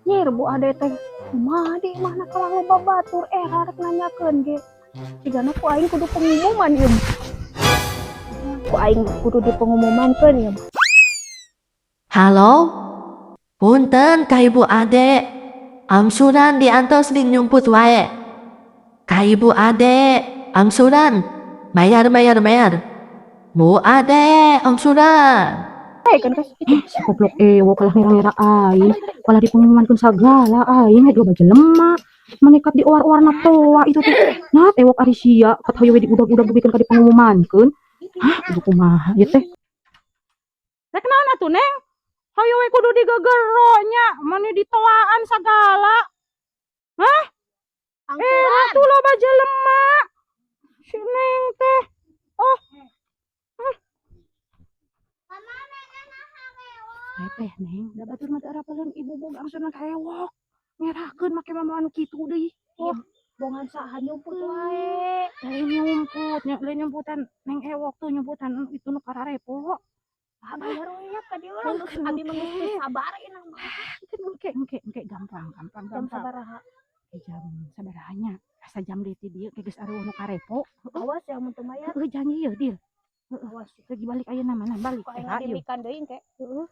Nyir, Bu Ade teh kumaha di imahna kalah loba batur, eh rek nanyakeun ge. Sigana ku aing kudu pengumuman ieu. Ku aing kudu dipengumumankeun ieu. Halo? Punten ka Ibu Ade. Angsuran diantos nyumput wae. Ka Ibu Ade, angsuran. Bayar, bayar, bayar. Bu Ade, angsuran. Eh kan kas Eh, si goblok ewok kalah ngera-ngera aing. Kalah dipengumumankeun sagala aing loba jelema. Menekat di oar-oarna toa itu teh. Nah, ewok ari sia kat hayu we diudag-udag dugikeun ka dipengumumankeun. Hah, kudu kumaha ieu teh? Rek naon atuh, Neng? Hayu we kudu digegero nya, mani ditoaan sagala. Hah? Eh, ratu loba jelema. Si Neng teh. Oh. Teh, Neng, da batur mah teu arapaleun ibu boga angsuran ka ewok. Ngerakeun make mama anu kitu deui. Oh, Bongan saha nyumput wae. Lain nyumput, nya lain nyumputan Neng Ewok tuh, nyumputan itu nu kararepo. Ah, bayar we ya ka dieu lah, geus abi mah geus teu sabar ieu mah. Engke, engke, engke, gampang, gampang, Jam gampang. sabaraha? Ke jam sabarahanya? Asa jam deui ti dieu ge geus areueuh nu karepo. Awas ya mun teu mayar. Heueuh, janji ye, deal. Awas. Lagi balik ayeuna mah, nah balik. Ku aing Eh, ayo. dimikan deui engke. Heeh.